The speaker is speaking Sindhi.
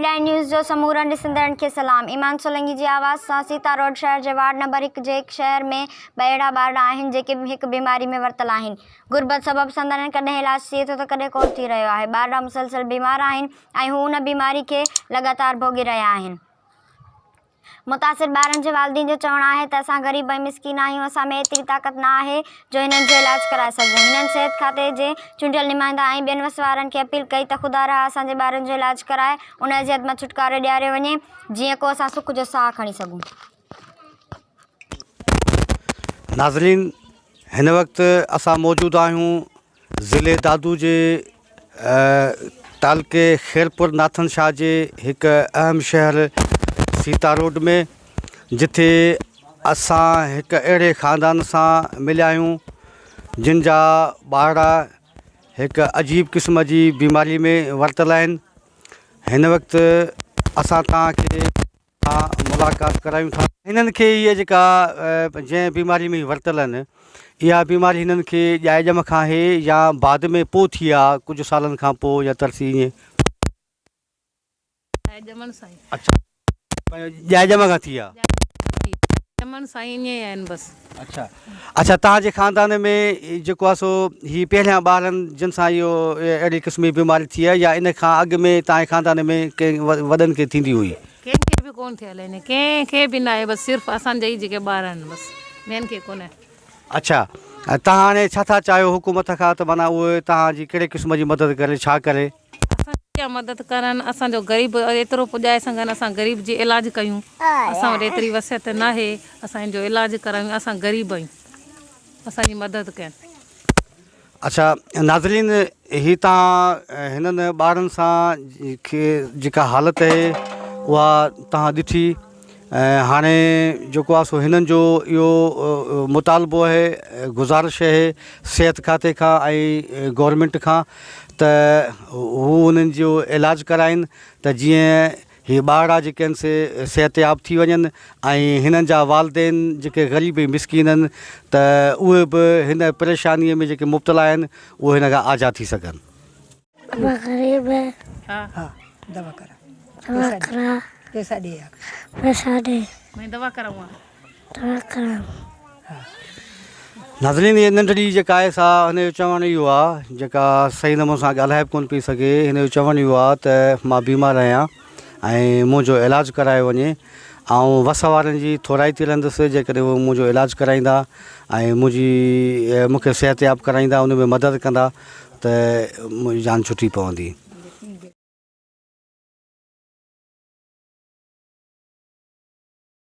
هيڊلائن نيوز جو سمورن ڏسندڙن کي سلام ايمان سولنگي جي آواز سان سيتا روڊ شهر جي وارڊ نمبر هڪ جي هڪ شهر ۾ ٻه اهڙا ٻارڙا آهن جيڪي هڪ بيماري ۾ ورتل آهن غربت سبب سندن ڪڏهن علاج ٿئي ٿو ته ڪڏهن ڪونه ٿي رهيو آهي ٻارڙا مسلسل بيمار آهن ۽ هو ان بيماري کي لڳاتار ڀوڳي رهيا آهن. متاثر ٻارن جي والدين جو چوڻ آهي ته اسان غريب ۽ مسڪين آهيون اسان ۾ ايتري طاقت نه آهي جو هنن جو علاج ڪرائي سگهون هنن صحت کاتي جي چونڊيل نمائندا ۽ ٻين وس وارن کي اپيل ڪئي ته خدا رحه اسان جي ٻارن جو علاج ڪرائي ان اذيت مان ڇوٽڪارو ڏياريو وڃي جيئن ڪو اسان سک جو ساهه کڻي سگهون. ناظرين هن وقت اسان موجود آهيون ضلعي دادو جي تعلقي خيرپور ناٿن شاهه جي هڪ اهم شهر سيتا روڊ ۾ جتي اسان هڪ اهڙي خاندان سان مليا آهيون جن جا ٻارڙا هڪ عجيب قسم جي بيماري ۾ ورتل آهن هن وقت اسان توهان کي سان ملاقات ڪرايون ٿا. هنن کي هيء جيڪا جنهن بيماري ۾ ورتل آهن اها بيماري هنن کي ڄائي ڄم کان آهي يا بعد ۾ پوء ٿي آهي ڪجهه سالن کان پوء يا ترسي ائين. ڄائي ڄمڻ سان ئي. اڇا ڄائي ڄم کان ٿي آهي. ڄمڻ سان ئي ائين ئي آهن بس. اڇا اڇا توهان جي خاندان ۾ جيڪو آهي سو هي پهريان ٻارن جن سان اهو اهڙي قسم جي بيماري ٿي آهي يا ان کان اڳ ۾ توهان جي خاندان ۾ ڪنهن وڏن کي ٿيندي هئي؟ ڪنهن کي به ڪونه ٿيل آهن ڪنهن کي به ناهي بس صرف اسان جا ئي جيڪي ٻار آهن بس ٻين کي ڪونه. اڇا توهان هاڻي ڇا ٿا چاهيو حڪومت کان ته معنيٰ اهي توهان جي ڪهڙي قسم جي مدد ڪري ڇا ڪري؟ اسان جي ڪيا مدد ڪرن اسان جو غريب ايترو پڄائي سگهن اسان غريب جي علاج ڪيون اسان وٽ ايتري وسعت ناهي اسان ان جو علاج ڪرايون اسان غريب آهيون اسان جي مدد ڪين. اڇا ناظرين هي تهان هنن ٻارن سان کي جيڪا حالت اهي اها تهان ڏٺي ۽ هاڻي جيڪو آهي سو هنن جو اهو مطالبو آهي گذارش آهي صحت کاتي کان ۽ گورنمينٽ کان ته هو انهن جو علاج ڪرائين ته جيئن هي ٻارڙا جيڪي آهن سي صحتياب ٿي وڃن ۽ هنن جا والدين جيڪي غريب ۽ مسڪين آهن ته اهي به هن پريشانيء ۾ جيڪي مبتلا آهن اهي هن کان آجا ٿي سگهن. ابا غريب هي. ها دوا ڪرا دوا ڪرا پيسا ڏي پيسا ڏي مين دوا ڪراؤں دوا ڪراؤں. ناظرين هيء ننڍڙي جيڪا آهي سا هن جو چوڻ اهو آهي جيڪا صحيح نموني سان ڳالهائي به ڪونه پئي سگهي هن جو چوڻ اهو آهي ته مان بيمار آهيان ۽ منهنجو علاج ڪرايو وڃي آئون وس وارن جي ٿورائتي رهندس جيڪڏهن هو منهنجو علاج ڪرائيندا ۽ منهنجي مون کي صحتياب ڪرائيندا ان ۾ مدد ڪندا ته منهنجي جان ڇٽي پوندي.